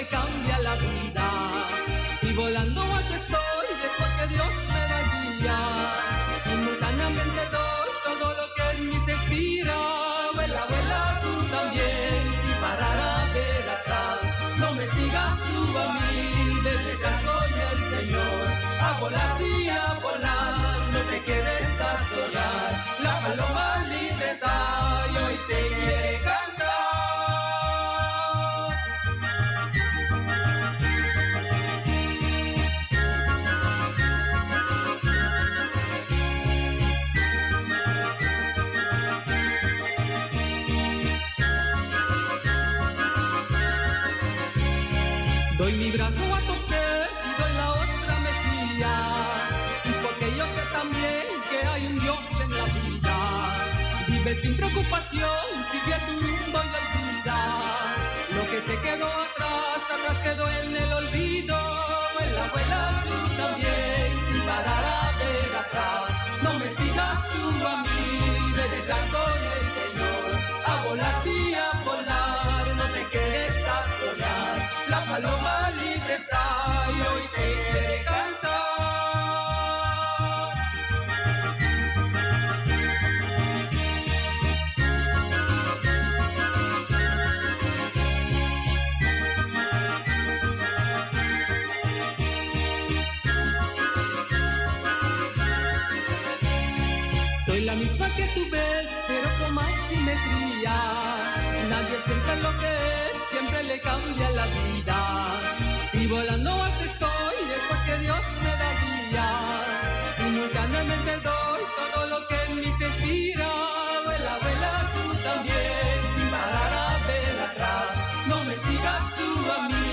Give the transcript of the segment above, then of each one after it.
le cambia la vida. Si volando alto estoy, es porque Dios me da guía. Simultáneamente doy todo lo que en mí se inspira. Vuela, vuela tú también, sin parar a ver atrás. No me sigas tú a mí, ve detrás con el Señor. A volar, sí, a volar, no te quedes a soñar. La paloma libre está y hoy te quiere cantar. Doy mi brazo a torcer y doy la otra mejilla. Y porque yo sé también que hay un Dios en la vida. Vive sin preocupación, sigue tu rumbo y olvida. Lo que se quedó atrás, atrás quedó en el olvido. Vuela, vuela tú también, sin parar a ver atrás. No me sigas tú a mí, ve detrás con el Señor. A volar, sí, a volar, no te quedes a soñar. La paloma libre está y hoy te quiere cantar. Soy la misma que tú ves, pero con más simetría. Nadie siempre lo que es, siempre le cambia la vida. Si volando alto estoy, es porque Dios me da guía. Simultáneamente doy todo lo que en mí se inspira. Vuela, vuela tú también, sin parar a ver atrás. No me sigas tú a mí,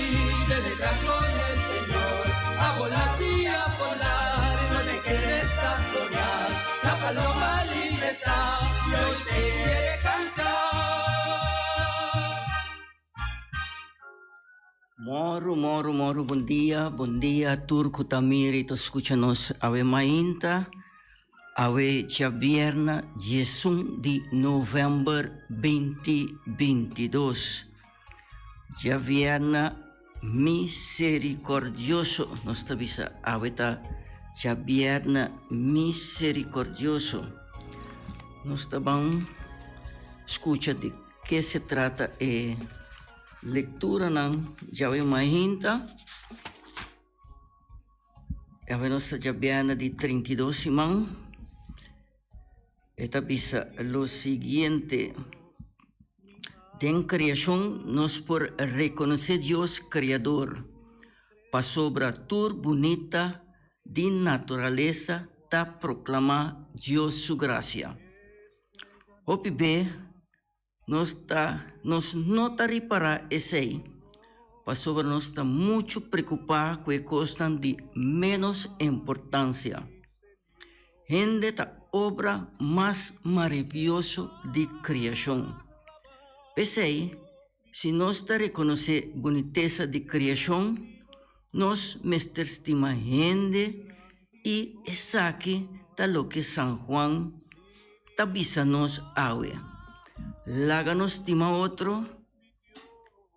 ve detrás con el Señor. A volar, sí, a volar, no te quedes a soñar. La paloma libre está y hoy te quiere cantar. Moro, moro, moro, bon dia, bon dia, tur ku ta mira i ta skucha nos awe mainta, awe djabierna diesun di novèmber binti bintidos. Djabierna miserikordioso, nos ta bisa awe ta djabierna miserikordioso. Nos ta ban skucha di ke se trata e Lekturanan djawe mainta. Awe nos ta djabièrnè di 32 siman. E ta bisa lo siguiente, Den kreashon nos por rekonosé Dios Kreador, pasobra tur bunita di naturalesa ta proklamá Dios su grasia. Hopi be Nos ta nos no ta ripará esei pasobra nos ta muchu preokupá ku e kosnan di ménos importansia. Hende ta obra mas maravioso di kriashon. P'esei, si nos ta rekonosé bunitesa di kriashon, nos mester stima hende i esaki ta loke San Juan ta bisa nos awe, Laga nos stima otro,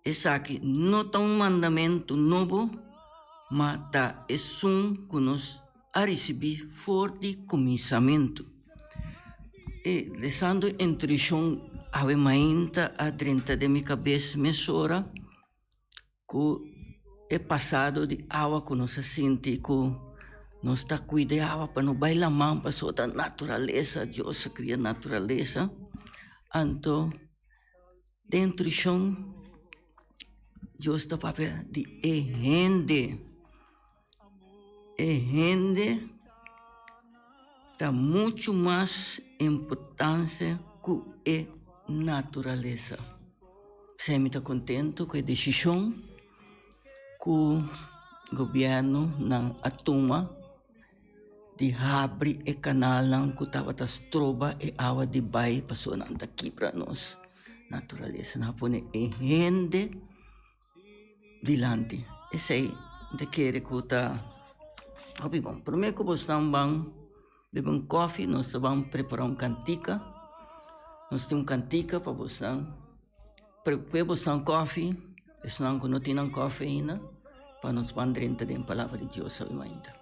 esaki no ta un mandamentu nobo, ma ta esun ku nos a risibí for di kuminsamentu. E lesando e introdushon awe mainta a drenta den mi kabes mesora. Ku e pasado di awa ku nos a sinti ku nos ta kuida e awa pa no bai laman pasobra ta naturalesa, Dios a kria naturalesa. Anto den instrukshon Dios ta papia di e hende, e hende ta muchu mas importansia ku e naturalesa. P'esei mi ta contento cu e decision cu gobiernonan a tuma di habri e canalnan cu tabata stroba e awa di bay pasobra nan ta kibra nos naturalesa. Nan a pone e hende dilanti. Esei mi ta kere cu ta hopi bon. Prome cu bosnan ban bebe un koffie nos ta ban prepara un cantica. Nos tin un cantica pa bosnan. Prepare bosnan koffie. Esnan ku no tin nan kòfi ainda, pa nos ban drenta den Palabra di Dios awe mainta.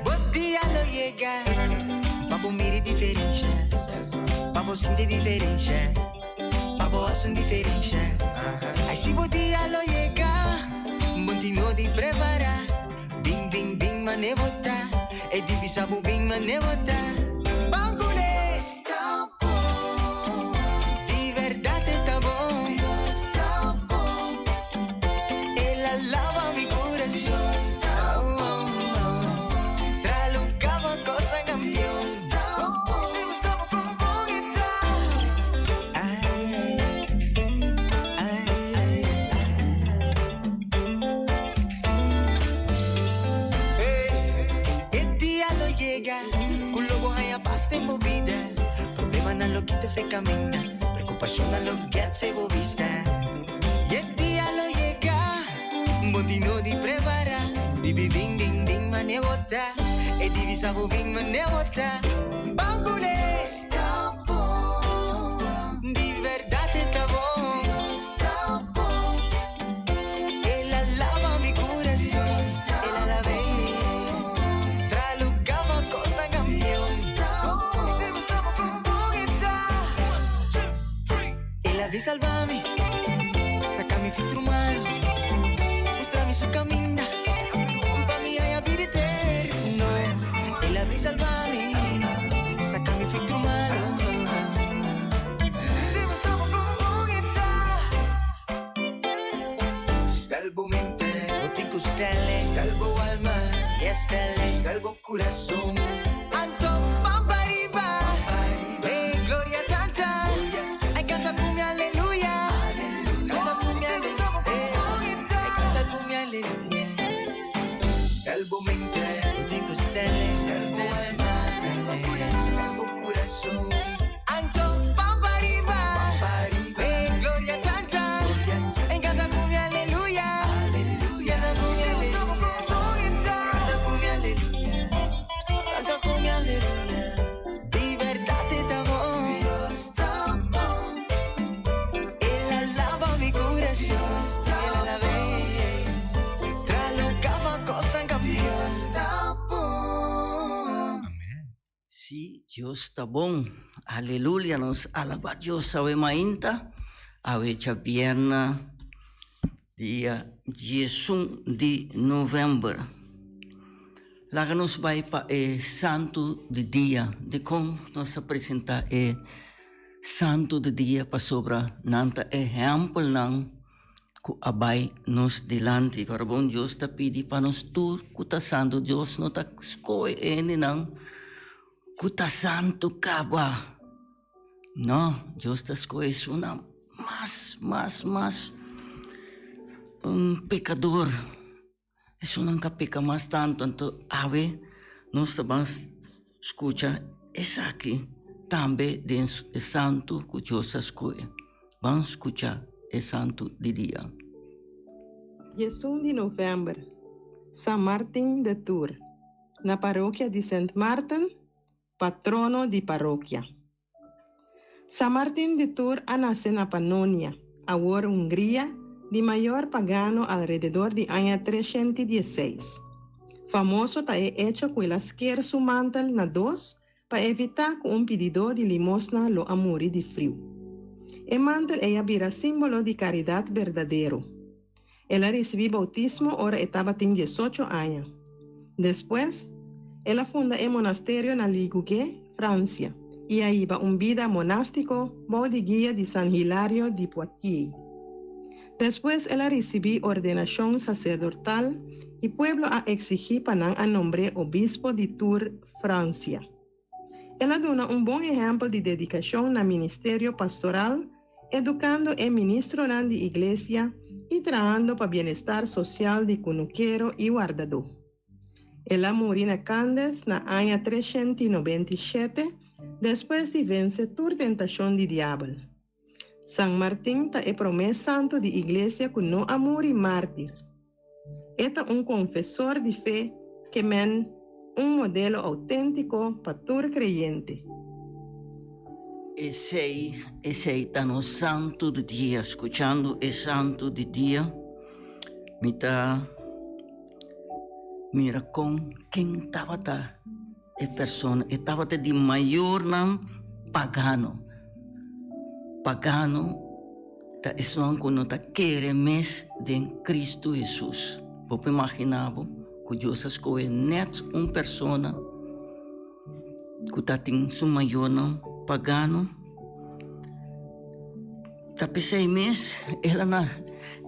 Bo dia lo yega Pa bo mira diferensha Pa bo sinti diferensha Pa bo hasi un diferensha Ay si bo dia lo yega Bo tin no di prepara Bin bin bin mane bo ta E di bisa bo bin mane bo ta Ban cune Ta bon Di berdad e ta bon Dios ta bon El a laba mi curason Oh oh Tra luga bo cosnan cambia Dios ta bon Dios ta bon como bon e ta Ay ay ay E dia lo yega Ku lo bo haña pas den bo bida Problemanan lo kita fe kaminda Preokupashonnan lo get fe bo bista E dia lo yega Bo tin no di prepara Bibi bin bin bin mane bo ta E divisa bo bin mane bo ta Ban kuné Ta bon Di bèrdat e ta bon Dios ta bon El a laba mi kurason El a lab'é Tra lugá pa kos ta kambia Dios ta bon Dios ta bon kon bon e ta El a bin salba mi Saka mi futuro malu Mustra mi su kaminda Pa mi haña bida eterno El a bin salba mi Saka mi futuro malu Dios ta bon kon bon e ta Stel bo mente, bo tin ku stelle. Stel bo alma, yes stelle. Stel bo kurason. Anto pan pa riba, hey gloria tanta. Ay kanta ku mi aleluya. Kanta ku mi aleluya. Ay kanta ku mi aleluya. Stel bo mente, bo tin ku stelle. Stel bo alma, stel bo kurason. Stel bo kurason. Anto pan pa riba, hey gloria tanta. Ay kanta ku mi aleluya. Kanta ku mi aleluya. Kanta ku mi aleluya. Kanta ku mi aleluya. Di bèrdat e ta bon. Dios ta bon. El a laba mi kurason. El a lab'é. Tra lugá pa kosnan kambia. Dios ta bon. Sí, Dios ta bon. Aleluya, nos alaba Dios awe mainta. Awe djabièrnè dia diesun di novèmber. Laga nos bai pa e santu di dia. Dikon nos ta presentá e santu di dia? Pasobra nan ta ehèmpelnan ku a bai nos dilanti. Ora bon Dios ta pidi pa nos tur ku ta santu. Dios no ta skohe e hendenan ku ta santu kaba. No, Dios ta skohe esunnan mas, mas, mas un pekador. Esunnan ka peka mas tantu. Anto awe nos ta ban skucha esaki tambe den e santu ku Dios a skohe. Ban skucha e santu di dia. Diesun di novèmber, San Martin de Tours, na parokia di Sint Maarten, patrono di parokia. San Martin de Tours a nase na Panonia, awor Hungria, di mayor pagano alrededor di aña 316. Famoso ta e echo ku el a sker su mantel na dos pa evitá ku un pididó di limosna lo a muri di friu. E mantel ei a bira símbolo di karidat berdadero. El a risibí boutismo ora e tabatin diesocho aña. Despues, el a funda e monasterio na Ligugé, Fransia, i a hiba un bida monástiko bou di guia di San Hilario di Poitiers. Despues el a risibí ordenashon saserdortal i pueblo a eksigí pa nan a nombr'é obispo di Tours, Fransia. El a duna un bon ehèmpel di dedikashon na ministerio pastoral. edukando e ministronan di iglesia i trahando pa bienestar sosial di kunukero i wardadó. El a muri na Candes na aña 397 despues di vense tur tentashon di diabel. San Martin ta e promé santu di iglesia ku no a muri mártir. E ta un konfesor di fe ke men un modelo outéntiko pa tur kreyente. Esei, esei ta nos santu di dia. Skuchando e santu di dia, mi ta mira kon ken tabata E persona e tabata di mayornan pagano. Pagano ta esun ku no ta kere mes den Kristu Hesus. Bo por imaginá bo ku Dios a skohe nèt un persona ku ta tin su mayornan pagano? Ta p'esei mes el a na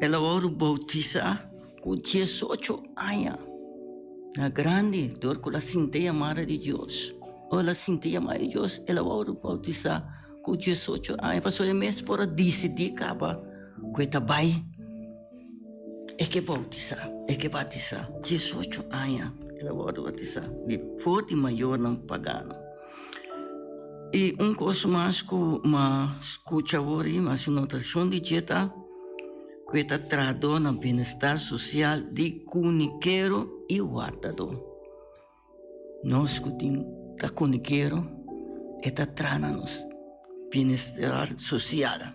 el a wòrdu boutisá. Ku diesocho aña na grandi, dor ku el a sinti e yamada di Dios, ora el a sinti e yamada di Dios, el a wòrdu boutisá ku diesocho aña, pasobra e mes por a disidí kaba ku e ta bai, e ke boutisá, e ke batisá. Diesocho aña el a wòrdu batisá di for di mayornan pagano. I un kos mas ku m'a skucha awor i m'a hasi notashon di dje ta, ku e ta trahadó na bienestar sosial di kunikero i wardadó. Nos ku tin ta kunikero e ta traha na nos bienestar sosial.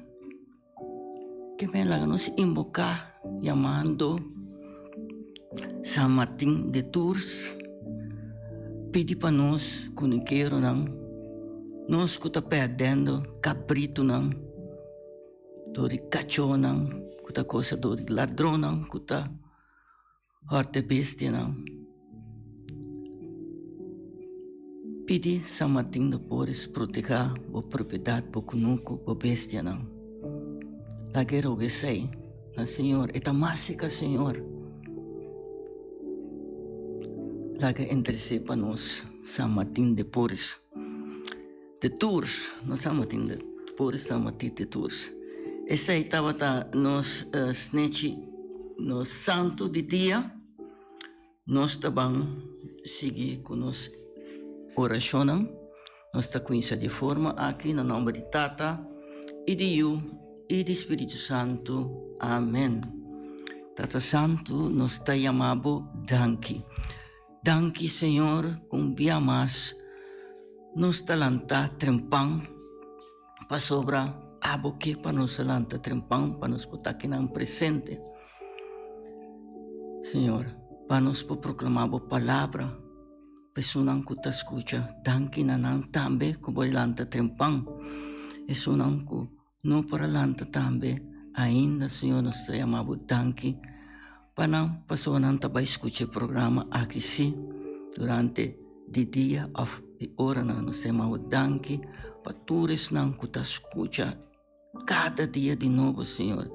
Ke men laga nos inboká yamando San Martin de Tours pidi pa nos kunikeronan, nos ku ta pèrdendo kabritunan. Dor di kachónan ku ta kosa dor di ladronnan ku ta hòrta e bestianan. Pidi San Martin de Porres protegá bo propiedat, bo kunuku, bo bestianan. Laga e roga esei na Señor, e ta mas seka Señor. Laga e intersedé pa nos, San Martin de Porres. De Tours, no San Martin de Porres, San Martin de Tours. Esei tabata nos snechi, nos santu di dia. Nos ta ban sigui ku nos orashonnan. Nos ta kuminsá di e forma aki na nòmber di Tata i di Yu i di Spiritu Santu. Amen. Tata Santu, nos ta yama bo danki. Danki Señor ku un bia mas nos ta lanta trempan pasobra abo ke pa nos lanta trempan pa nos por ta kinan presente. Señor, pa nos por proclama bo palabra pa esunnan ku ta skucha. Danki na nan tambe ku bo lanta trempan, esunnan ku No por a lanta tambe ainda Señor nos ta yama bo danki pa nan pasobra nan ta bai skucha e programa aki si durante di dia of di oranan nos ta yama bo danki pa tur esnan ku ta skucha kada dia di nobo Señor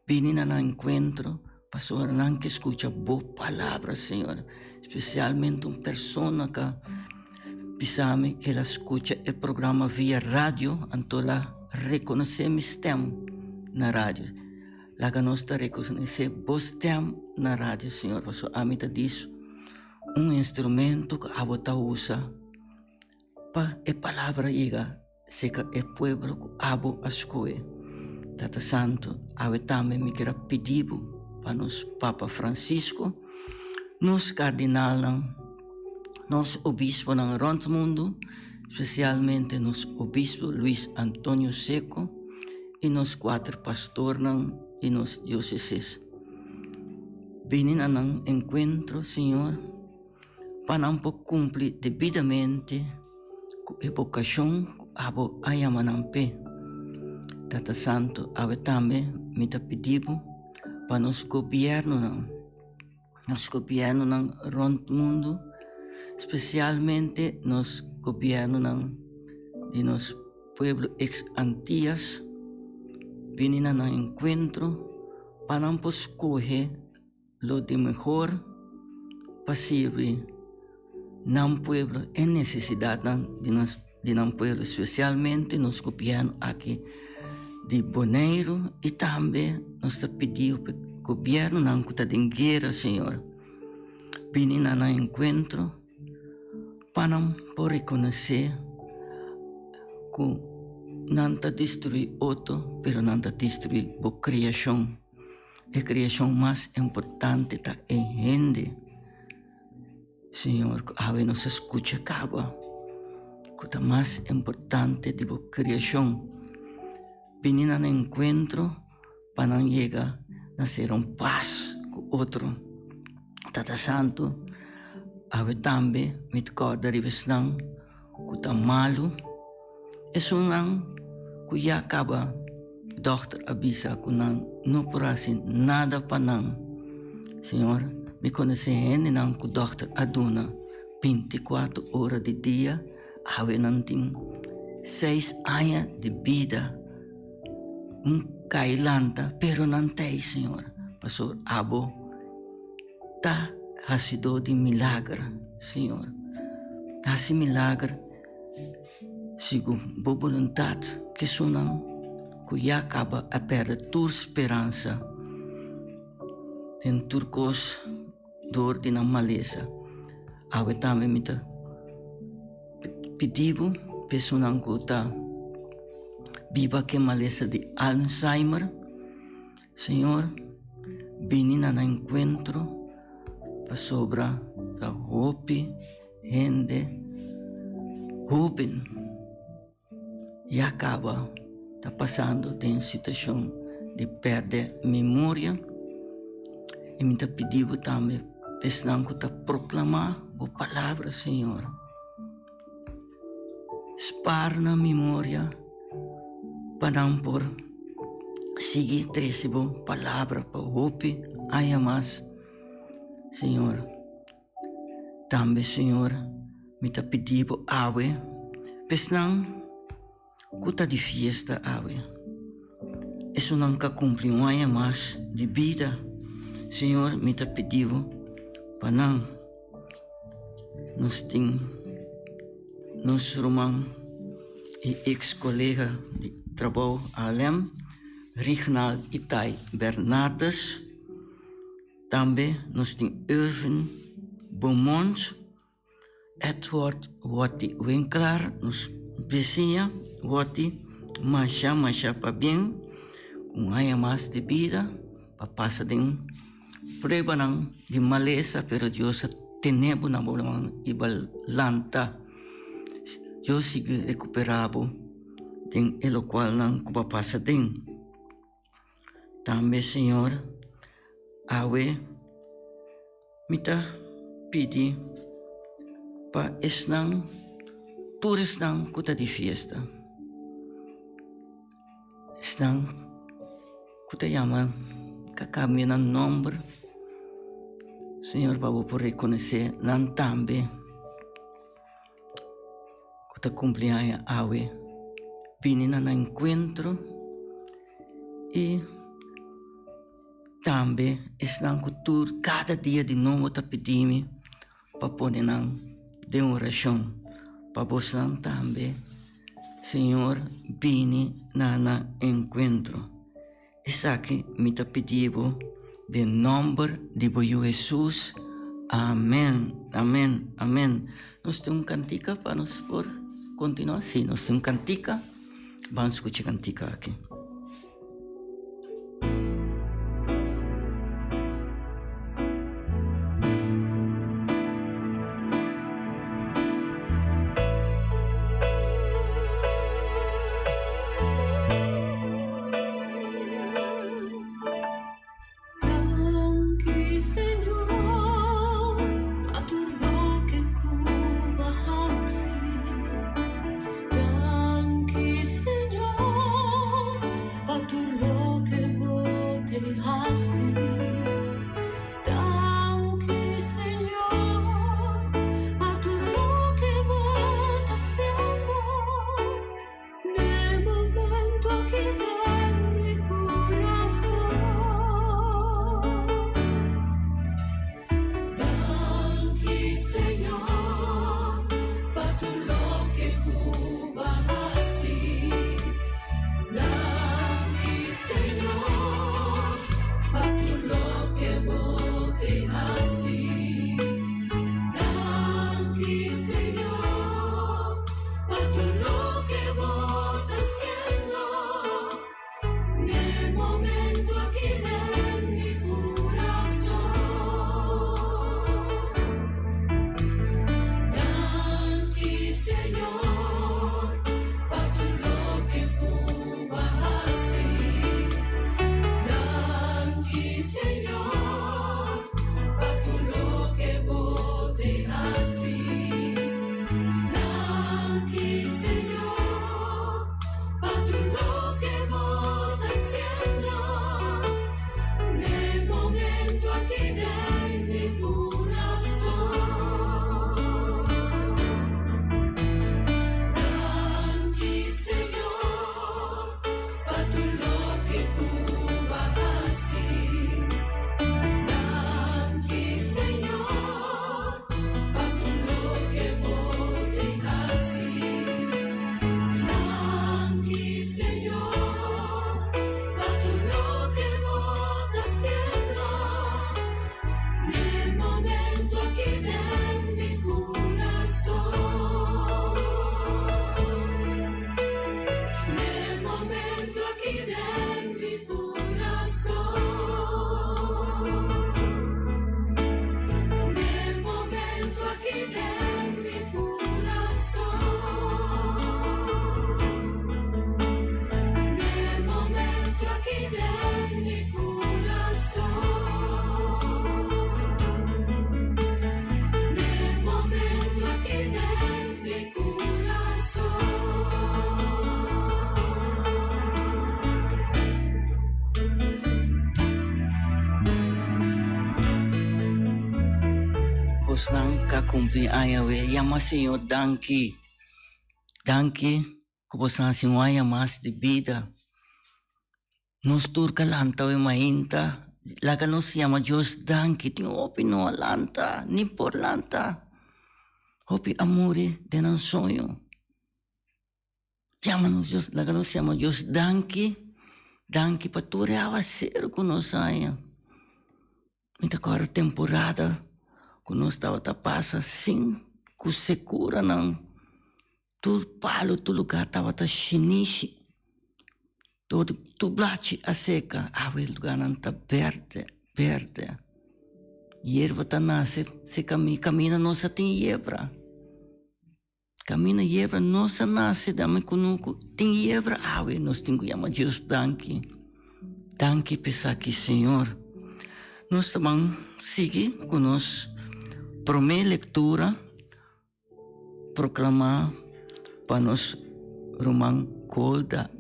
bini na nan enkuentro pasobra nan ke skucha bo palabra Señor spesialmente un persona ka Bisa mi el a skucha e programa via radio, anto el a rekonosé mi stèm na radio. Laga nos ta rekonosé bo stèm na radio, Señor, pasobra ami ta dis un instrumento ku abo ta usa pa e palabra yega serka e pueblo ku abo a skohe. Tata Santu, awe tambe mi kier a pidi bo pa nos Papa Francisco, nos kardinalnan, nos obisponan rònt mundu, spesialmente nos obispo Luis Antonio Seco i nos kuater pastornan di nos diosesis. Bini na nan enkuentro, Señor, pa nan por kumpli debidamente ku e bokashon ku abo a yama nan p'e. Tata Santu, awe tambe mi ta pidi bo pa nos gobièrnunan. Nos gobièrnunan rònt mundu, spesialmente nos gobièrnunan di nos pueblo eks Antias, bini na nan enkuentro pa nan por skohe lo di mehor pa sirbi nan pueblo e nesesidatnan di nos di nan pueblo, spesialmente nos gobièrnu aki. di Boneiru i tambe nos ta pidi pa gobièrnunan ku ta den guera, Señor, bini na nan enkuentro pa nan por rekonosé ku nan ta destruí otro, pero nan ta destruí bo kreashon. E kreashon mas importante ta e hende. Señor, ku awe nos a skucha kaba ku ta mas importante di bo kreashon. Bini nan enkuentro pa nan yega na ser un pas ku otro. Tata Santu, awe tambe mi ta kòrda riba esnan ku ta malu, esunnan ku ya kaba dòkter a bisa ku nan no por hasi nada pa nan. Señor, mi konosé hendenan ku dòkter a duna bintikuater ora di dia, awe nan tin seis aña di bida. Un kai lanta, pero nan ta ei, Señor, pasobra abo ta hasidó di milager, Señor. Hasi milager segun bo boluntat ku esunnan ku ya kaba a pèrdè tur speransa den tur kos dor di nan malesa. Awe tambe mi ta pidi bo pa esunnan ku ta biba ku e malesa di Alzheimer. Señor, bini na nan encuentro pasobra ta hopi hende hoben ya caba ta pasando den situacion di perde memoria y mi ta pidi bo tambe pa esnan cu ta proclama bo palabra, Señor, Spar nan memoria pa nan por sigui trese bo palabra pa hopi aña mas, Señor. Tambe, Señor, mi ta pidi bo awe pa esnan ku ta di fiesta awe, esunnan ku a kumpli un aña mas di bida, Señor, mi ta pidi bo pa nan. Nos tin nos ruman y ex colega di trabou Alem, Rignald Itay Bernardus. Tambe nos tin Irvin Beaumont, Edward Watty Winklaar, nos bisiña Watty, masha masha pabien cu un aña mas di bida pa pasa den Pruebanan di malesa, pero Dios a tene bo na bo man i bo a lanta. Dios sigui recupera bo den e locualnan cu bo a pasa den. Tambe Señor, awe mi ta pidi pa esnan, tur esnan cu ta di fiesta. Esnan ku ta yama ka kambia nan nòmber, Señor, pa bo por rekonosé nan tambe ku ta kumpli aña awe. Bini na nan enkuentro i tambe esnan ku tur kada dia di nobo ta pidi mi pa pone nan den orashon pa bosnan tambe. Señor bini na nan encuentro. Esaki mi ta pidi bo den nomber di bo Yu Hesus. Amen, amen, amen. Nos tin un cantica pa nos por continua? Si, nos tin un cantica. Ban scucha e cantica aki. Danki Señor pa tur loke ku bo a hasi. Danki Señor pa tur loke bo te hasi. Danki Señor pa tur loke bo ta hasiendo n'e momento aki den mi curason. Danki Señor pa tur loke cu bo a hasi. Danki. momento aki den mi kurason. Danki Señor pa tur loke ku bo a hasi. Danki Señor pa tur loke bo te hasi. Danki Señor pa tur loke bo ta haciendo n'e momento aki den mi curason. Danki Señor pa tur loke cu bo a haci. Danki Señor pa tur loke bo te haci. Danki Señor pa tur loke bo ta haciendo n'e momento aki den mi curason. N'e momento aki den mi curason. N'e momento aki den mi curason. N'e momento aki den mi curason. N'e momento aki den mi curason. Bosnan ka cumpli aña we yama Señor danki. Danki ku bosnan hasi un aña mas di bida. Nos tur ka lanta we mainta laga nos yama Dios danki. Tin hopi no a lanta ni por lanta. Hopi a muri den nan soño. Yama nos Dios, laga nos yama Dios danki, danki pa tur e awaseru ku nos haña. Mi ta kòrda temporada ku nos tabata pasa sin ku sekuranan, tur palu, tur lugá tabata shinishi, tur tur blachi a seka, awe lugánan ta bèrdè, bèrdè. Yerba ta nase, se kaminda nos a tin yebra. Camina yebra nos a nace dame cunucu tin yebra awe nos tin cu yama Dios danki danki p'esaki Señor nos ta ban sigui cu nos prome lectura proclama pa nos ruman Golda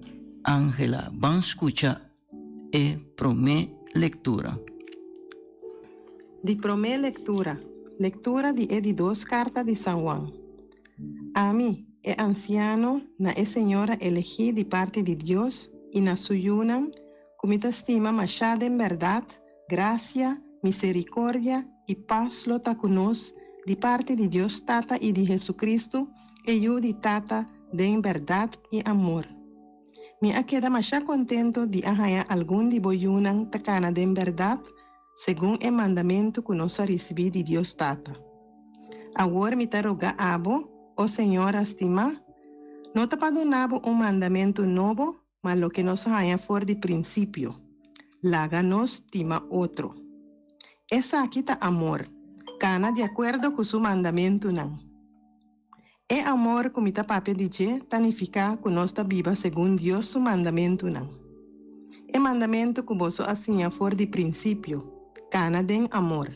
Angela ban scucha e prome lectura. Di prome lectura, Lectura di e di dos carta di San Juan. Ami, e anciano, na e señora elegí di parti di Dios i na su yunan, cu mi ta stima mashá den berdad, gracia, misericordia i pas lo ta cu nos di parti di Dios Tata i di Jesucristo, e Yu di Tata, den berdad i amor. Mi a keda masha kontento di a haña algun di bo yunan ta kana den bèrdat segun e mandamentu ku nos a risibí di Dios Tata. Awor mi ta roga abo, o señora stimá, no ta pa duna bo un mandamentu nobo, ma loke nos a haña for di prinsipio, laga nos stima otro. Esaki ta amor, kana di akuerdo ku su mandamentunan. E amor ku mi ta papia di dje ta nifiká ku nos ta biba segun Dios su mandamentunan. E mandamentu ku boso a siña for di prinsipio, kana den amor.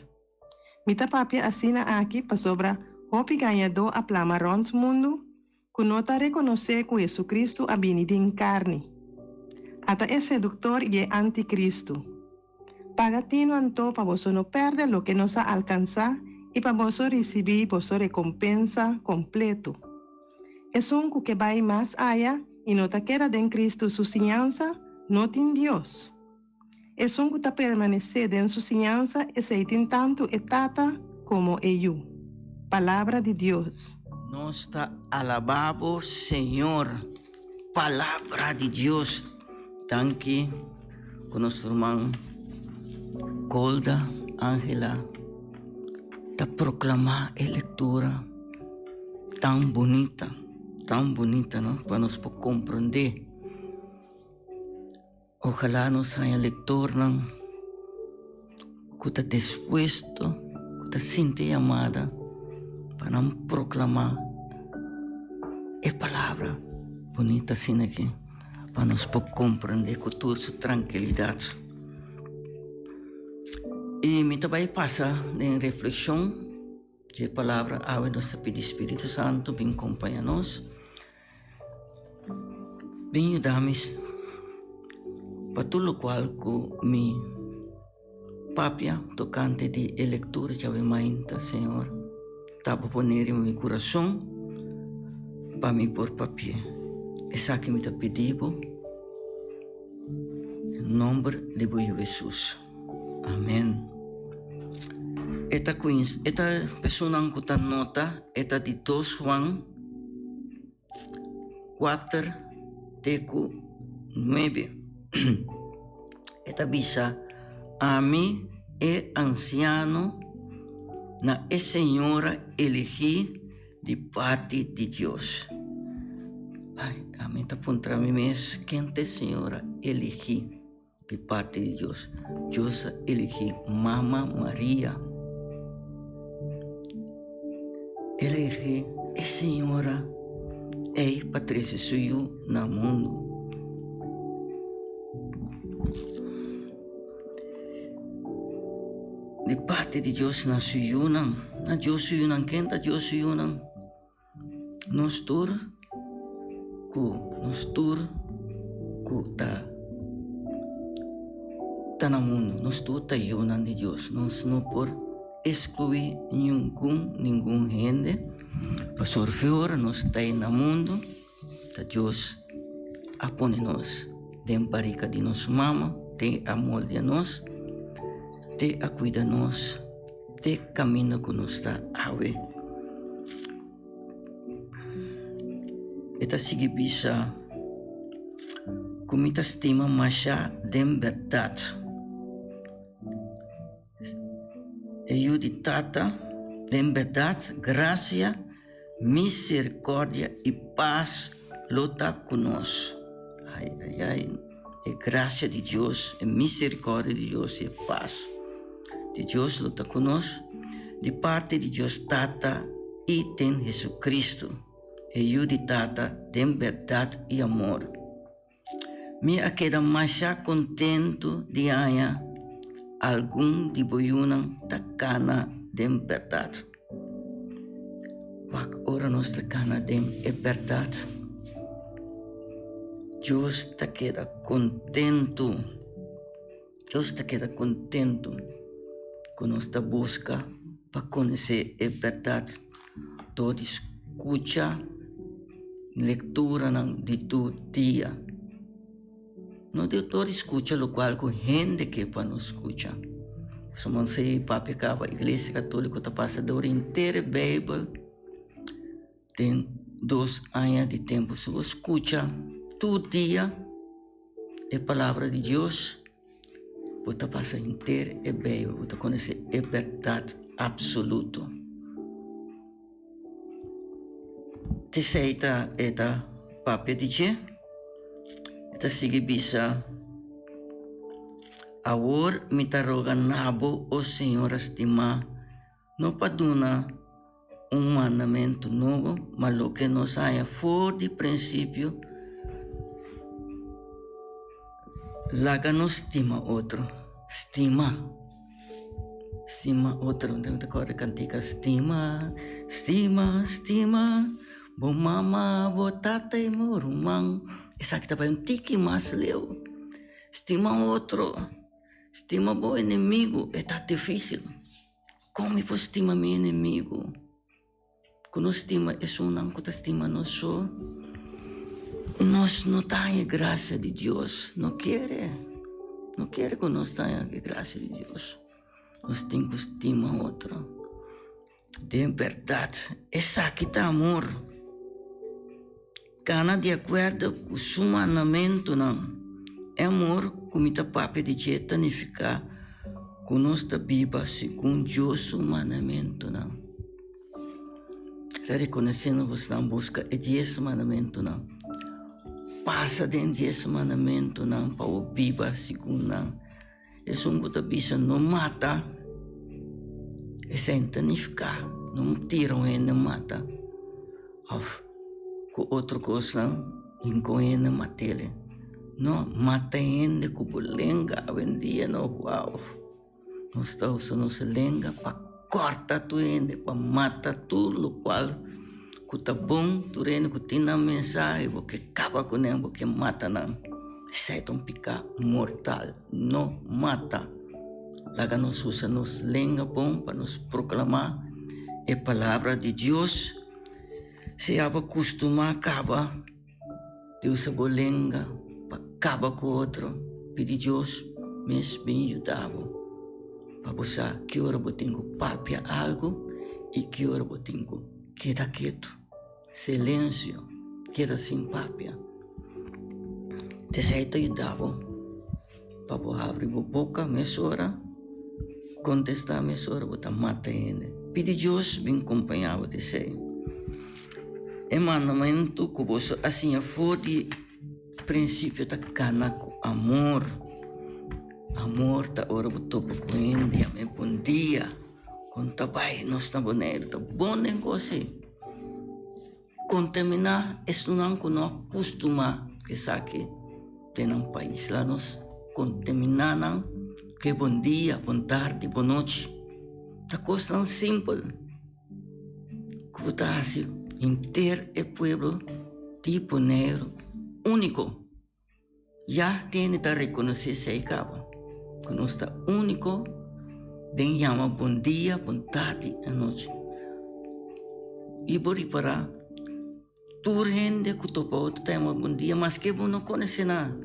Mi ta papia asina aki pasobra hopi gañadó a plama rònt mundu ku no ta rekonosé ku Hesukristu a bini den karni. Ata e seduktor i e antikristu. Paga tinu anto pa boso no pèrdè loke nos a alkansá i pa boso risibí boso rekompensa kompleto. Esun ku ke bai mas aya i no ta keda den Kristu su siñansa, no tin Dios. Esun ku ta permanesé den su siñansa, esei tin tantu e Tata komo e Yu. Palabra di Dios. Nos ta alabá bo, Señor. Palabra di Dios. Danki ku nos ruman Golda Angela ta proclama e lectura tan bunita, tan bunita, no? Pa nos por comprende. Ojalá nos haña lectornan cu ta dispuesto, cu ta sinti e yamada pa nan proclama e palabra bunita asina aki, pa nos por comprende cu tur su trankilidad. Y mi ta bay pasa den reflexion dje palabra awe. Nos ta pidi Spiritu Santo bin compaña nos. Bin yuda mi pa tur lokual ku mi papia tokante di e lektura djawe mainta, Señor, ta bo pone riba mi kurason pa mi por papia. Esaki mi ta pidi bo den nomber di bo Yu Hesus. Amen. E ta e ta personanan ku ta nota e ta di dos Juan. Kuater te ku nuebe. E ta bisa, Ami e ansiano na e señora eligí di parti di Dios. Ai, ami ta puntra mi mes, ken ta e señora eligí di parti di Dios? Dios a eligí Mama Maria. El a eligí e señora ei pa trese su yu na mundu. Di parti di Dios na su yunan, na Dios su yunan, ken ta Dios su yunan? Nos tur ku nos tur ku ta ta na mundu, nos tur ta yunan di Dios. Nos no por eskluí ningun ningun hende, pasobra fe ora nos ta na mundu ta Dios a pone nos den barika di nos mama, te a moldia nos, te a kuida nos. Te kaminda ku nos ta awe. E ta sigui bisa ku mi ta stima masha den bèrdat. E yu di Tata den bèrdat, grasia, miserikòrdia i pas lo ta ku nos. Ai, ai, ai. E grasia di Dios, e miserikòrdia di Dios i e pas di Dios lo ta ku nos, di parti di Dios Tata i den Jesucristo, e Yu di Tata, den bèrdat i amor. Mi a keda masha kontentu di haña algun di bo yunan ta kana den bèrdat. Wak ora nos ta kana den e bèrdat, Dios ta keda kontentu. Dios ta keda kontentu ku nos ta buska pa konosé e bèrdat dor di skucha lekturanan di tur dia. No di dor di skucha lokual ku hende ke pa nos skucha. Pasobra si papia kaba iglesia katoliko ta pasa dor henter e beibel den dos aña di tempu. Si bo skucha tur dia e palabra di Dios, bo ta pasa henter e Beibel, bo ta konosé e bèrdat apsoluto. T'esei ta e ta papia di dje. E ta sigui bisa, Awor mi ta roga na bo, o Señora stimá, no pa duna un mandamentu nobo, ma loke nos haña for di prinsipio, laga nos stima otro. Stima. Stima otro. Mi ta kòrda e kantika, Stima, stima, stima bo mama, bo tata i bo ruman. Esaki ta bai un tiki mas leu. Stima otro. Stima bo enemigu. E ta difísil. Kon mi por stima mi enemigu ku no stima esunnan ku ta stima nos so? Nos no ta haña grasia di Dios, no kere, no kere ku nos ta haña e grasia di Dios. Nos tin ku stima otro den bèrdat. Esaki ta amor. Kana di akuerdo ku su mandamentunan. E amor ku mi ta papia di dje ta nifiká ku nos ta biba segun Dios su mandamentunan. Ta rekonosé nos bosnan buska e dies mandamentunan. pasa den dies mandamentunan pa bo biba segun nan. Esun ku ta bisa no mata, esei no ta nifiká no tira un hende mata òf ku otro kosnan hinka un hende mat'el. No, mata hende ku bo lenga awendia no, wou. Nos ta usa nos lenga pa kòrta tur hende, pa mata tur lokual ku ta bon, tur hende ku tin nan mensahe, bo ke kaba ku nan, bo ke mata nan. Esei ta un piká mortal, no mata. Laga nos usa nos lenga bon pa nos proklamá e palabra di Dios. Si abo kustumá kaba di usa bo lenga pa kaba ku otro, pidi Dios mes bin yuda bo pa bo sa ki ora bo tin ku papia algu i ki ora bo tin ku keda ketu. Silensio, keda sin papia. Esei ta yuda bo pa bo habri bo boka mesora, kontestá mesora, bo ta mata hende. Pidi Dios bin kompañá bo den esei. E mandamentu ku boso a siña for di prinsipio ta kana ku amor. Amor ta ora bo topa ku hende, yam'é bon dia, kon ta bai, nos na Boneiru ta bon den kos ei. Kontaminá esunnan ku no a kustumá ku esaki den nan pais. La nos kontaminá nan ku e bon dia, bon tardi, bon nochi. Ta kosnan simpel ku bo ta hasi henter e pueblo di Boneiru úniko. Ya tene ta rekonosé esei kaba, ku nos ta úniko den yama bon dia, bon tardi, anochi. I bo ripará, tur hende ku topa otro ta yama bon dia, maske bo no konosé nan.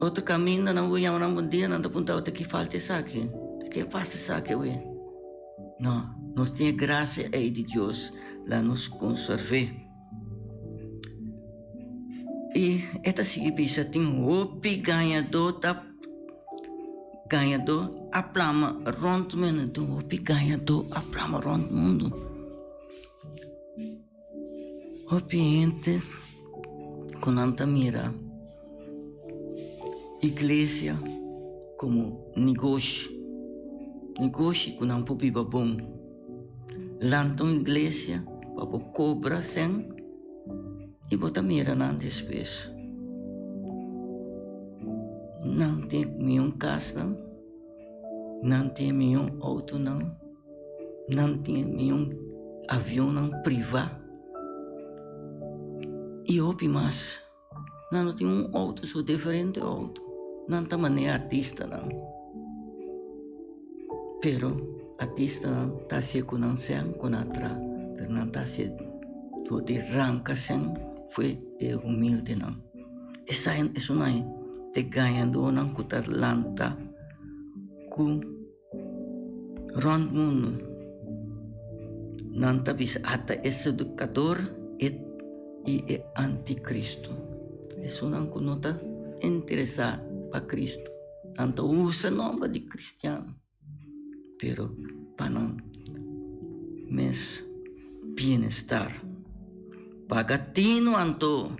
Otro kaminda nan bo yama nan bon dia, nan ta puntra bo ta ki falta esaki, ta ke pasa esaki awe. No, nos tin e grasia ei di Dios, laga nos konserv'é. I e ta sigui bisa, Tin hopi gañadó ta gañadó a plama rònt mundu. Tin hopi gañadó a plama rònt mundu. Hopi hende ku nan ta mira iglesia komo negoshi, negoshi ku nan por biba bon. Lanta un iglesia pa bo kobra sen i bo ta mira nan despues. Nan tin mion kasnan, nan tin mion outonan, nan tin mion avionnan privá i hopi mas. Nan no tin un outo, so diferente outo. Nan ta manera artistanan. Pero artistanan ta hasié ku nan sèn ku nan a traha, pero nan ta hasié dor di ranka sèn fo'i e humildenan. Esei esunnan ta e gañadónan ku ta lanta ku. Rònt mundu nan ta bisa ata e sedukador e i e antikristu. Esunnan ku no ta interesá pa Kristu. Nan ta usa nòmber di kristian, pero pa nan mes bienestar. Paga tinu anto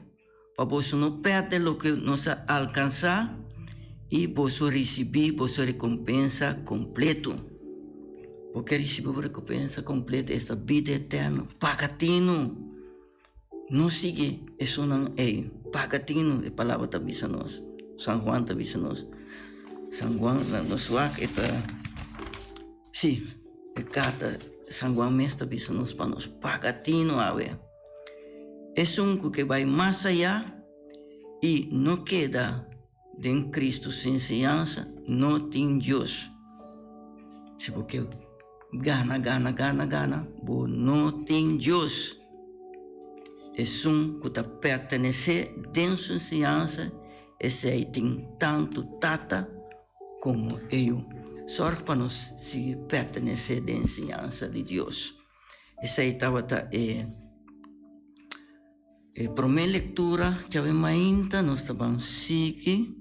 Pa boso no pèrdè loke nos a alkansá i boso risibí boso rekompensa kompleto. Bo ke risibí bo rekompensa kompleto, esta bida eterno? Paga tinu! No sigui esunnan ei. Paga tinu, e palabra ta bisa nos. San Juan ta bisa nos. San Juan, nos wak e ta, sí, e karta San Juan mes ta bisa nos pa nos paga tinu awe. Esun ku ke bai mas ayá i no keda den Kristu su enseñansa no tin Dios. Si bo ke gana, gana, gana, gana, bo no tin Dios. Esun ku ta pertenesé den su enseñansa, esei tin tantu Tata komo e Yu. Sòrg pa nos sigui pertenesé den enseñansa di Dios. Esei tabata e e promé lektura djawe mainta. Nos ta ban sigui.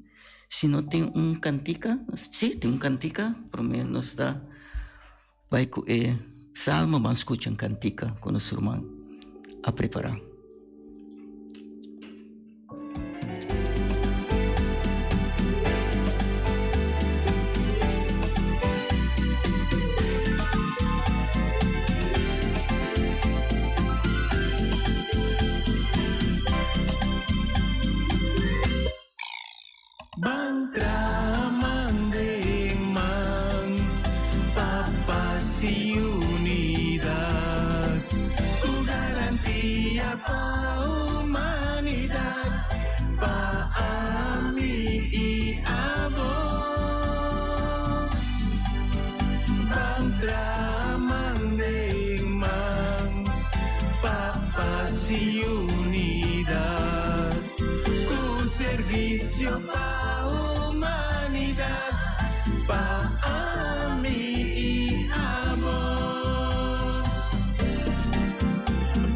Si no tin un kantika, si tin un kantika, promé nos ta bai ku e salmo, ban skucha un kantika ku nos ruman a prepará. Ban traha man den man pa pas i unidat, ku garantia pa humanidat, pa ami i abo. Ban traha man den man pa pas i unidat. Ku servisio pa humanidat, pa ami i abo.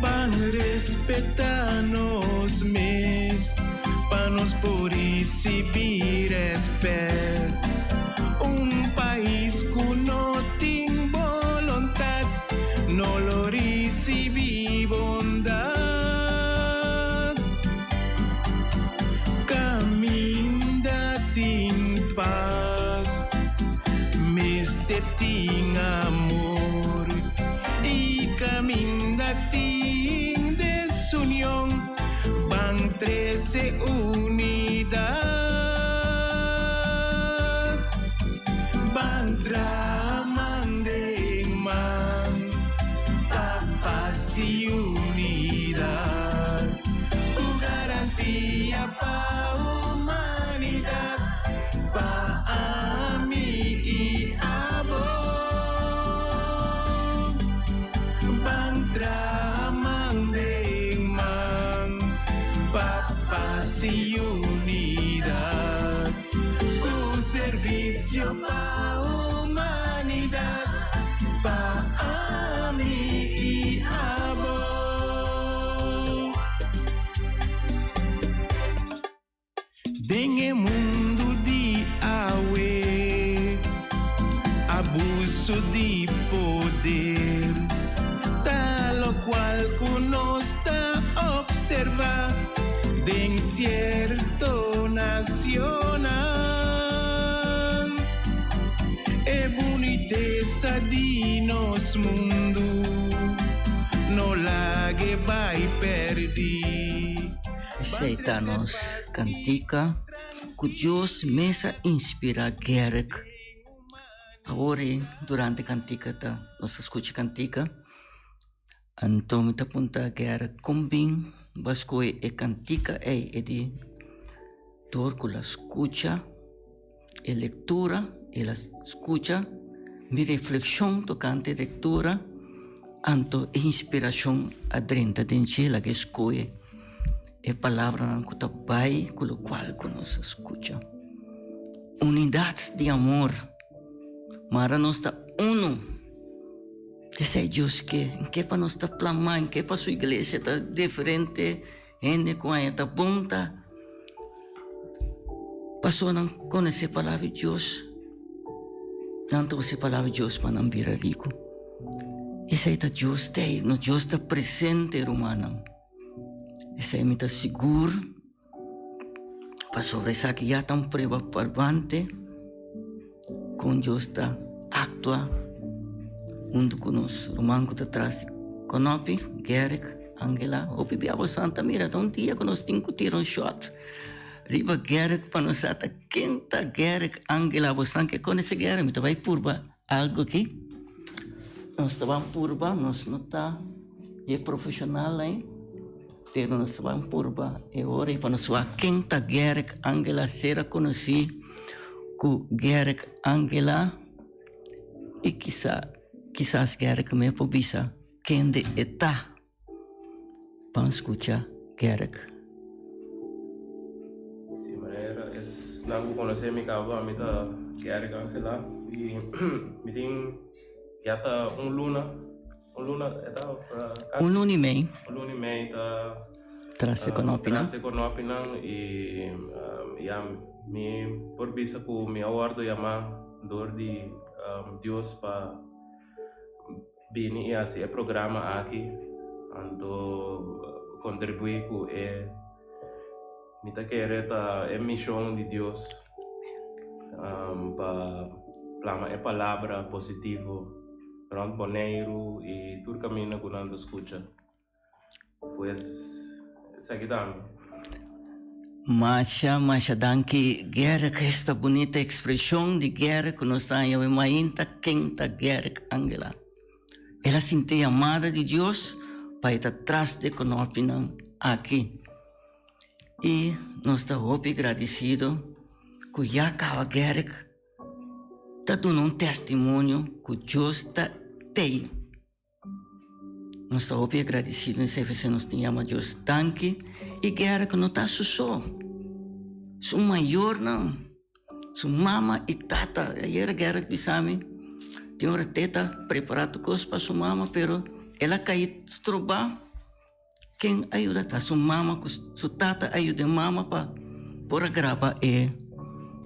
Ban respetá nos mes, pa nos por risibí rèspèt. Un pais ku no tin boluntat, no lo risibí bondat. Caminda tin paz, mester tin amor. Y caminda tin desunion, ban trece unidad. Ban traha man den man, pa paz y unidad. Ku garantia pa humanidat, pa ami i abo. Ban traha man den man, pa pas i unidat. Ku servisio pa humanidat, pa ami i abo. Den e mundu di awe, abuso di poder ta lokual ku nos ta opservá den sierto nacionnan. E bunitesa di nos mundu no lag'e bai pèrdí. Esei ta nos kantika ku Dios mes a inspirá Gerrit. Awor ei durante kantika ta nos ta skucha kantika. Anto mi ta punta Gerrit kon bin bo a skohe e kantika ei e di dor ku la skucha e lektura el a skucha mi reflekshon tokante e lektura anto e inspirashon a drenta den dje laga e skohe e palabranan ku ta bai ku lokual ku nos a skucha. Unidat di amor mara nos ta unu. Esei Dios ke. N ke pa nos ta plamá, N ke pa su iglesia ta diferente hende ku aña ta bon ta pasobra nan konosé palabra di Dios, nan ta usa e palabra di Dios pa nan bira riku. Esei ta Dios t'ei, nos Dios ta presente rumannan. Esei mi ta sigur pasobra esaki ya ta un prueba palpante kon Dios ta aktua huntu ku nos ruman ku ta tras di konopi, Gerrit, Angela. Hopi bia bo santa mira ta un dia ku nos tin ku tira un shot riba Gerrit pa nos sa ta ken ta Gerrit, Angela. Bo san ke konosé Gerrit? Mi ta bai purba algu aki. Nos ta ban purba, nos no ta e profesional ei, pero nos ta ban purba e ora ei pa nos wak ken ta Gerrit Angela, sera konosí ku Gerrit Angela i kisa kisas Gerrit mes por bisa kende e ta. Ban skucha Gerrit. Si manera esnan ku konosé mi kaba mi ta Gerrit Angela i mi tin ya ta un luna un luna e ta Un luna i mei. Un luna i mei ta Tras e konopinan. Tras e konopinan i ya mi por bisa ku mi a wòrdu yamá dor di Dios pa Bini i hasi e programa aki, anto kontribuí ku e mi ta kere ta e mishon di Dios pa plama e palabra positivo rònt Boneiru i tur kaminda ku nan ta skucha. Pues esaki ta mi. Masha, masha danki Gerrit, esta bunita expresion di Gerrit cu nos ta haña awe mainta, ken ta Gerrit Angela? El a sinti e yamada di Dios pa e ta tras di e konopinan aki. I nos ta hopi gradisido ku ya kaba Gerrit ta duna un testimonio ku Dios ta tei. Nos ta hopi agradecido en CVC nos tin yama Dios danki y guera cu no ta su so. Su mayornan, su mama y tata. Ayer guera bisa mi tin ora teta prepara tur cos pa su mama pero el a cay stroba. Ken a yuda ta su mama cu su tata a yuda e mama pa por a graba e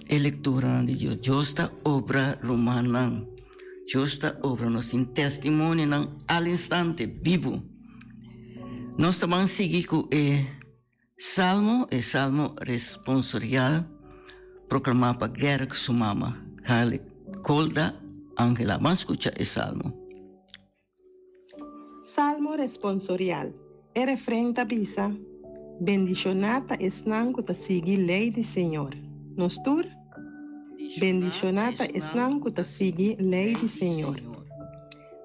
e lecturanan di Dios. Dios ta obra rumannan. Dios ta obra. Nos tin testimonionan al instante, bibu. Nos ta ban sigui cu e salmo, e salmo responsorial proclama pa Gerrit cu su mama, Golda Angela. Ban scucha e salmo. Salmo responsorial. E refren ta bisa, Bendishoná ta esnan ku ta sigui lei di señor. Nos tur? Bendishoná ta esnan ku ta sigui lei di señor.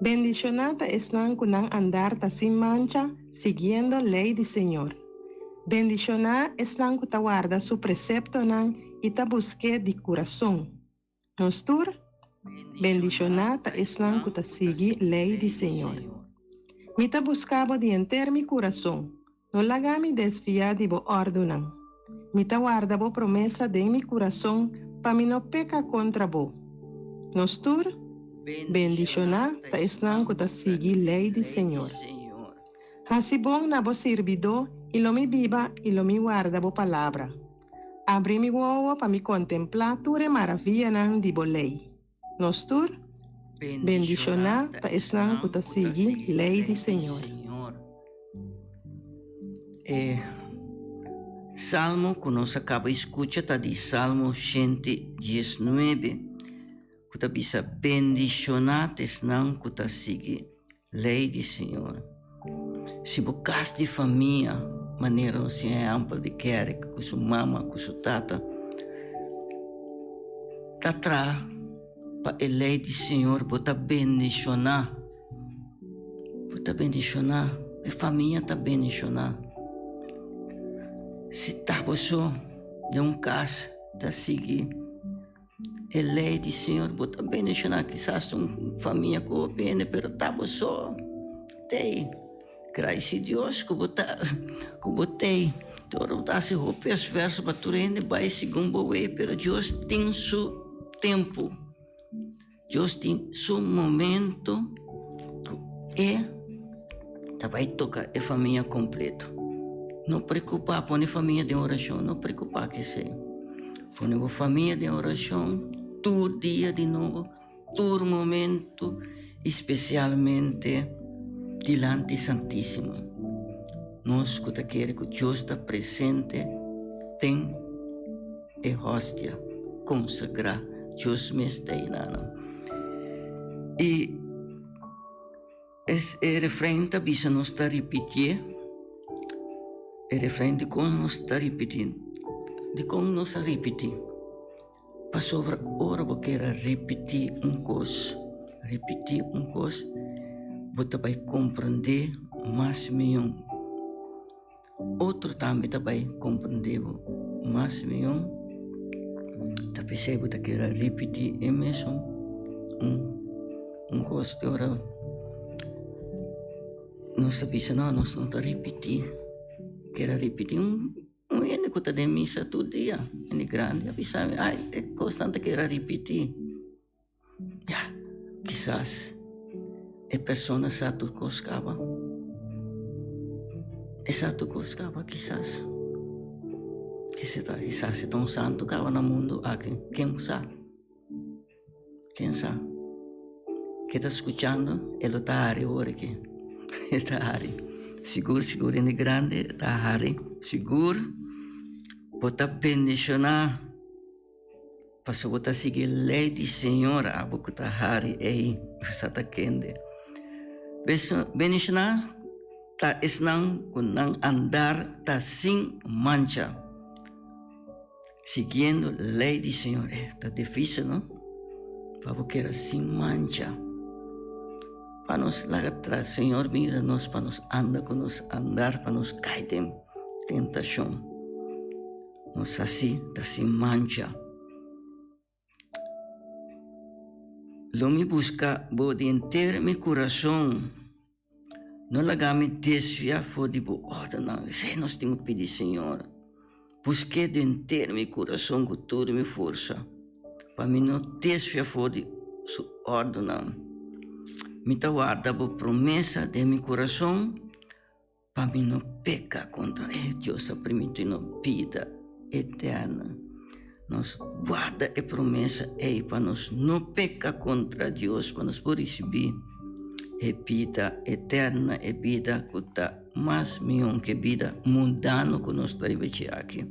Bendishoná ta esnan ku nan andar ta sin mancha siguiendo lei di señor. Bendishoná esnan ku ta warda su preseptonan i ta busk'é di kurason. Nos tur bendishoná ta esnan ku ta sigui lei di Señor. Mi ta buska bo di henter mi kurason, no laga mi desviá di bo òrdunan. Mi ta warda bo promesa den mi kurason pa mi no peka kontra bo. Nos tur bendishoná ta esnan ku ta sigui lei di Señor. Hasi bon na bo sirbidó i lo mi biba i lo mi warda bo palabra. Abri mi wowo pa mi kontemplá tur e maravianan di bo lei. Nos tur bendishoná ta esnan ku ta sigui lei di Señor. E salmo ku nos a kaba di skucha ta di Salmo 119, ku ta bisa, Bendishoná ta esnan ku ta sigui Lei di Señor. Si bo kas di famia, manera nos tin ehèmpel di Kerrick ku su mama ku su tata, ta traha pa e lei di Señor, bo ta bendishoná. Bo ta bendishoná. E famia ta bendishoná. Si ta bo so den un kas ta sigui. E lei di Señor bo ta bendiciona kisas un famia cu bo bende pero ta bo so tey gracia Dios cu bo ta cu bo tey tur ora bo ta haci hopi esfuerzo pa tur hende bay segun bo wey pero Dios tin su tempo Dios tin su momento cu e ta bay toca e famia completo. No preocupa, pone famia den oracion, no preocupa kesey. Pone bo famia den oracion tur dia di nobo, tur momento y specialmente dilanti Santisimo. Nos cu ta kere cu Dios ta presente den e hostia consagra, Dios mes ta einanan. Y es e refrein ta bisa nos ta ripitié, e refrein dikon nos ta ripití? Dikon nos a ripití? Pasobra ora bo kier a ripití un kos, ripití un kos, bo ta bai komprendé mas mihó. Otro tambe ta bai komprendé bo mas mihó. Ta p'esei bo ta keda ripití e mesun un un kos te ora nos ta bisa no nos no ta ripití. Keda ripití un un hende ku ta den misa tur dia, hende grandi a bisa mi ai e kosnan ta keda ripití. Ya, kisas e persona sa tur kos kaba. E sa tur kos kaba, kisas. Kisas e ta un santu kaba na mundu aki, ken sa? Ken sa? Ke ta skuchando, e lo ta hari awor aki. E ta hari. Sigur, sigur hende grandi ta hari. Sigur bo ta bendishoná. Pasobra bo ta sigui lei di Señor, abo ku ta hari ei, sa ta kende. Bendishoná ta esnan ku nan andar ta sin mancha. Siguiendo ley di Señor. Eh, ta difícil, no? Pa bo keda sin mancha. Pa nos laga tras, Señor mira nos, pa nos anda ku nos andar, pa nos kai den tentashon. Nos hasi ta sin mancha. Lo mi buska bo di henter mi kurason. No laga mi desvia for di bo òrdennan. Esei nos tin ku pidi Señor. Busk'é di henter mi kurason ku tur mi forsa, pa mi no desvia for di su òrdennan. Mi ta warda bo promesa den mi kurason. Pa mi no peka kontra e Dios a primintí nos bida eterno. Nos warda e promesa ei pa nos no peka kontra Dios, pa nos por risibí e bida eterno, e bida ku ta mas mihó ku e bida mundano ku nos ta riba dje aki.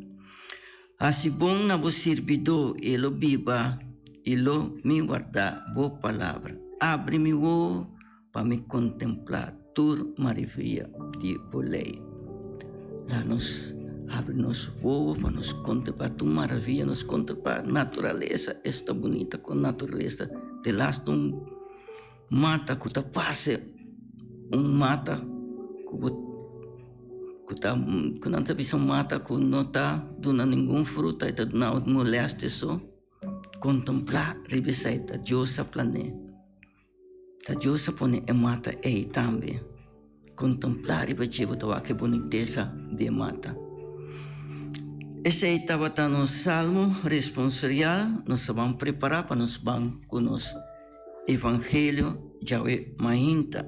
Hasi bon na bo sirbidó i e lo biba i lo mi warda bo palabra. Abri mi wowo Pa mi kontemplá tur maravia di bo lei. Laga nos habri nos wowo pa nos kontemplá tur maravia, nos kontemplá naturalesa, esta bunita kon naturalesa delaste un mata ku ta parse un mata ku bo ku ta ku nan ta bisa un mata ku no ta duna ningun fruta e ta duna molestia so, kontemplá riba esei ta Dios a plané. Ta Dios a pone e mata ei tambe. Kontemplá riba dje bo ta wak e bunitesa di e mata. Esei tabata nos salmo responsorial. Nos a ban prepará pa nos ban ku nos evangelio djawe mainta.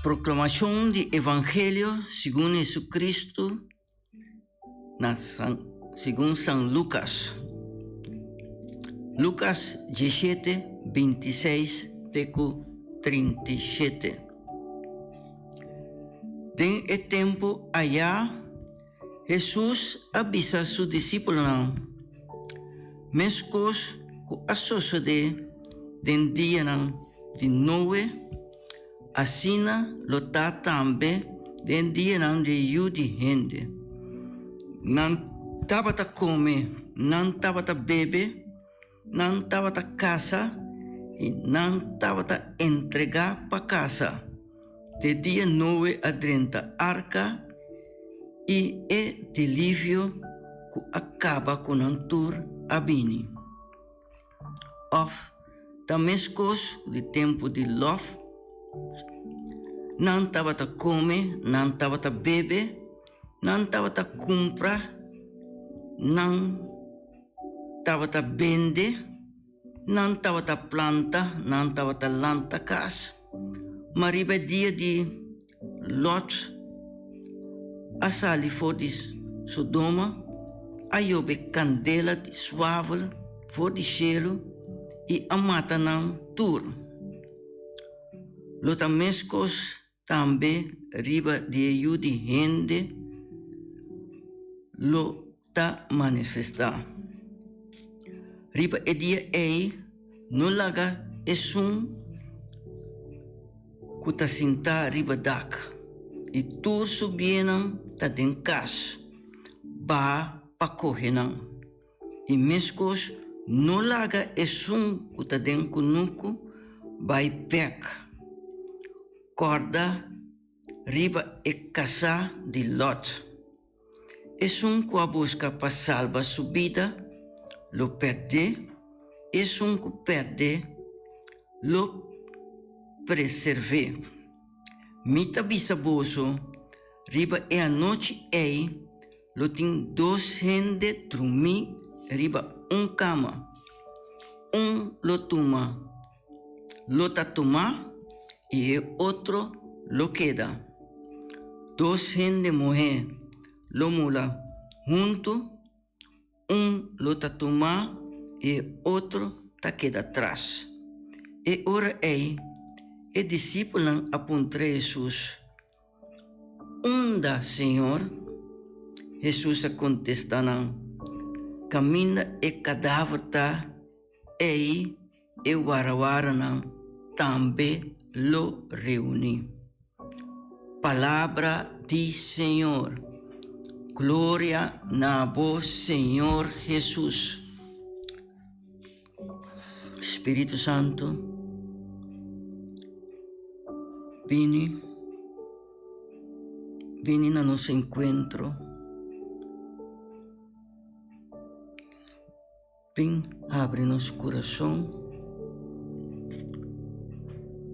Proklamashon di Evangelio segun Jesucristo na San segun San Lukas. Lukas 17, 26 te ku 37. Den e tempu ayá Hesus a bisa su disípulonan, Meskos ku a sosodé den dianan di Noe, asina lo ta tambe den dianan di Yu di hende. Nan tabata kome, nan tabata bebe, nan tabata kasa i nan tabata entregá pa kasa, te dia Noe a drenta arka i e diluvio ku a kaba ku nan tur a bini. Òf ta meskos ku di tempu di Lòt, nan tabata kome, nan tabata bebe, nan tabata kumpra, nan tabata bende, nan tabata planta, nan tabata lanta kas. Ma riba e dia di Lòt a sali for di Sodoma, a yobe kandela di swavel for di shelu i a mata nan tur. Lo ta meskos tambe riba di e Yu di hende lo ta manifestá. Riba e dia ei no laga esun ku ta sintá riba dak. i tur su biennan ta den kas, baha pa kohe nan. I meskos no laga esun ku ta den kunuku bai bèk. Kòrda riba e kasá di Lòt. Esun ku a buska pa salba su bida lo pèrd'é, esun ku pèrd'é lo preserv'é. Mi ta bisa boso, riba e anochi ei lo tin dos hende drumí riba un kama, un lo tuma lo ta tumá i e otro lo keda. Dos hende muhé lo mula huntu, un lo ta tumá i e otro ta keda tras. E ora ei e disipelnan a puntra Hesus, Unda, Señor? Hesus a kontestá nan, Kaminda e kadaver ta, ei e warawaranan tambe lo reuní. Palabra di Señor. Gloria na bo, Señor Hesus. Spiritu Santu, bini, bini na nos enkuentro. Bin habri nos kurason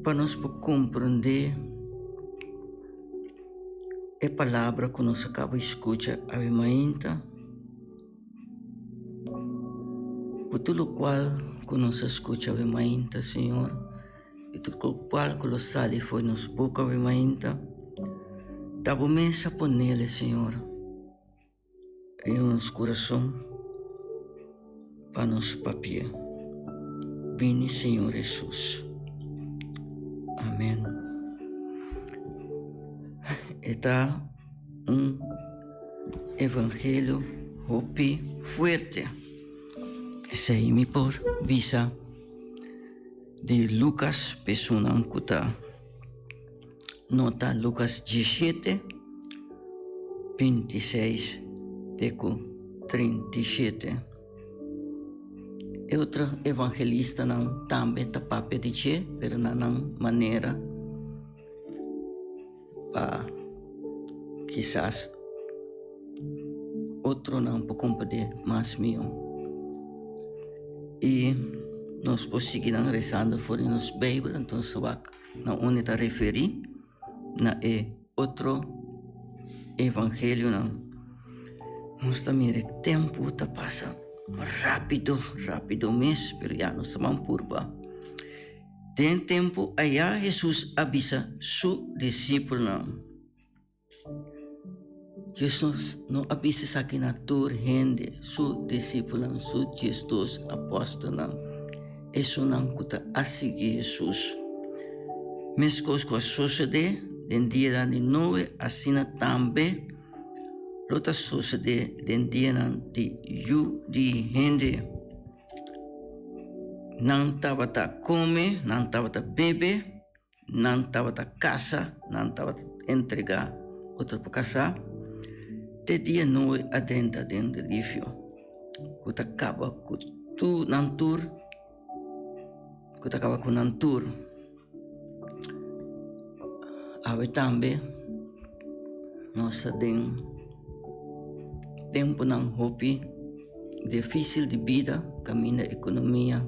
pa nos por komprendé e palabra ku nos a kaba di skucha awe mainta. Ku tur lokual ku nos a skucha awe mainta, Señor, i tur lokual ku lo sali for di nos boka awe mainta, ta bo mes a ponele, Señor. Riba nos kurason pa nos papia. Bini Señor Hesus. Amen. E ta un evangelio hopi fuerte. Esei mi por bisa di Lucas p'esunnan ku ta. Nota Lucas 17, 26 te ku 37. E otro evangelistanan tambe ta papia di dje, pero na nan manera pa kisas otronan por komprendé mas mihó. I nos por sigui nan rezando for di nos Beibel, entonces wak. Na unda ta referí na e otro evangelionan. Nos ta mira e tempu ta pasa rápido, rápido mes, pero ya nos ta ban purba. Den tempu ayá Hesus a bisa su disipelnan. Jesus no a bisa esaki na tur hende, su disipelnan, su diesdos apòstelnan, esunnan ku ta a sigui Jesus. Meskos ku a sosodé den dianan di Noe, asina tambe lo ta sosodé den dianan di Yu di Hende. Nan tabata kome, nan tabata bebe. Nan tabata kasa, nan tabata entregá otro pa kasá, te dia Noe a drenta den diluvio, ku ta kaba ku tur nan tur, ku ta kaba ku nan tur. Awe tambe nos ta den tempunan hopi difísil di bida, kaminda ekonomia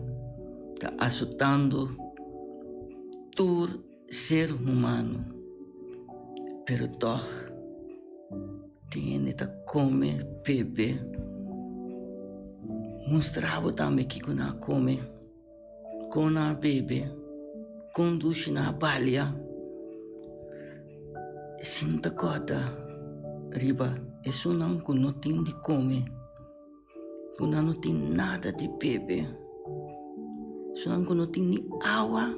ta asotando. Tur ser humano, pero tog tin hende ta come, bebe. Mustra bo tambe kiko nan a come, kon nan a bebe, kon dushi nan a balia. Sin ta kòrda riba esunnan ku no tin di come. Ku nan no tin nada di bebe. Esunnan ku no tin ni awa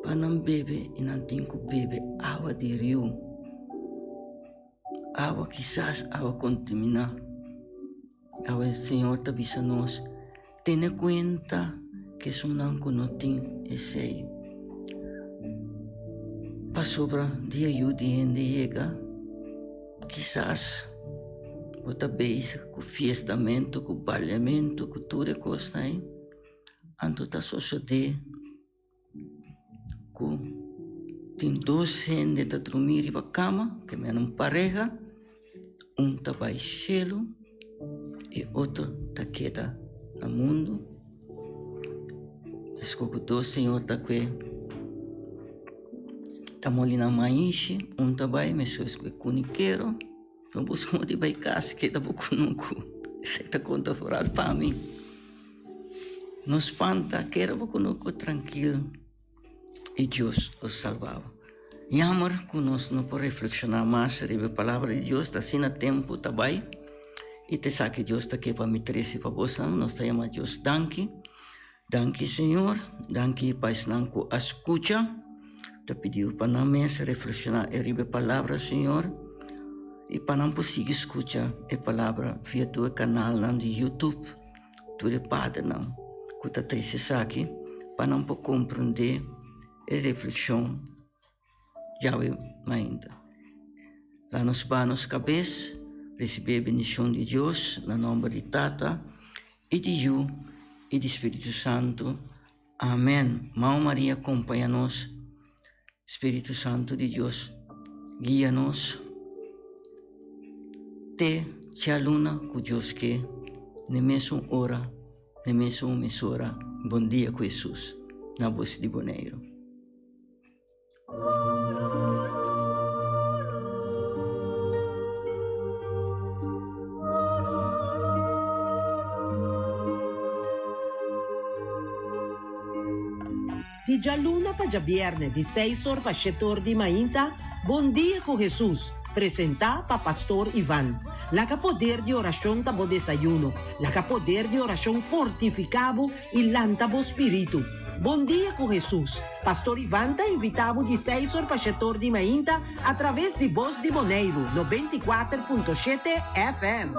pa nan bebe i nan tin ku bebe awa di riu. Awa kisas awa kontaminá. Awe Señor ta bisa nos, tene kuenta ku esunnan ku no tin esei. Pasobra dia yu di hende yega, kisas bo ta bezig ku fiestamentu, ku baliamentu, ku tur e kosnan ei, anto ta sosodé ku tin dos hende ta drumí riba kama, ke mena un pareha, un ta bai shelu i otro ta keda na mundu. Esco ku dos señor ta kue ta moli nan maishi, un ta bai meskos ku e kunikero no busca modo di bai kas keda bo kunuku. Esei ta konta foral pa mi. No spanta, keda bo kunuku trankil i Dios lo salba bo. Jammer ku nos no por reflekshoná mas riba e palabra di Dios, ta asina tempu ta bai i ta esaki Dios ta ke pa mi trese pa bosan. Nos ta yama Dios danki. Danki Señor, danki pa esnan ku a skucha. Ta pidi pa nan mes reflekshoná e riba e palabra Señor i pa nan por sigui skucha e palabra via tur e kanalnan di YouTube, tur e padernan ku ta trese esaki pa nan por komprendé e reflekshon Yahweh mainta. Laat nos baha nos kabes, risibí e bendishon di Dios na nòmber di Tata i di Yu i di Spiritu Santu. Amen. Mama Maria kompaña nos. Spiritu Santu di Dios guia nos te djaluna ku Dios ke, n'e mesun ora, n'e mesun emisora. Bon dia ku Hesus na Bos di Boneiru. Di djaluna pa djabièrnè di seis or pa shete or di mainta, Bon Dia ku Hesus, presentá pa Pastor Ivan. Laga poder di orashon ta bo desayuno. Laga poder di orashon fortifiká bo i lanta bo spiritu. Bon dia ku Hesus! Pastor Ivan ta invitá bo di seis or pa shetor di mainta atraves di Bos di Boneiru 94.7 FM.